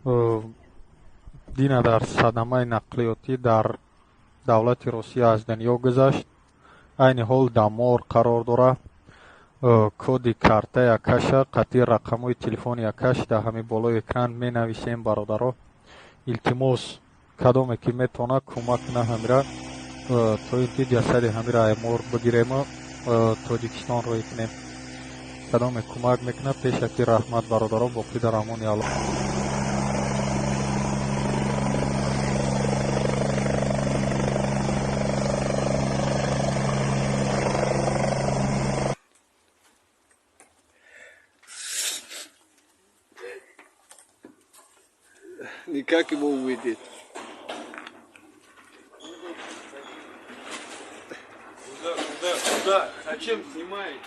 Дина дар садамаи нақлиётӣ дар давлати Русия аз дунё гузашт. Айни ҳол дар морг қарор дорад. Коди картаи акаша қатъи рақамҳои телефони акаш дар ҳамин болои экран менависем, бародаро. Илтимос, кадоме ки метавонад, кӯмак кунад ҳамира, то ин ки ҷасади ҳамира ай морг бигирему Тоҷикистон роҳӣ кунем. Кадоме кӯмак мекунад, пешакӣ раҳмат, бародаро, боқӣ дар амони Аллоҳ. Никак его увидеть. Куда, куда, куда? Зачем снимаете?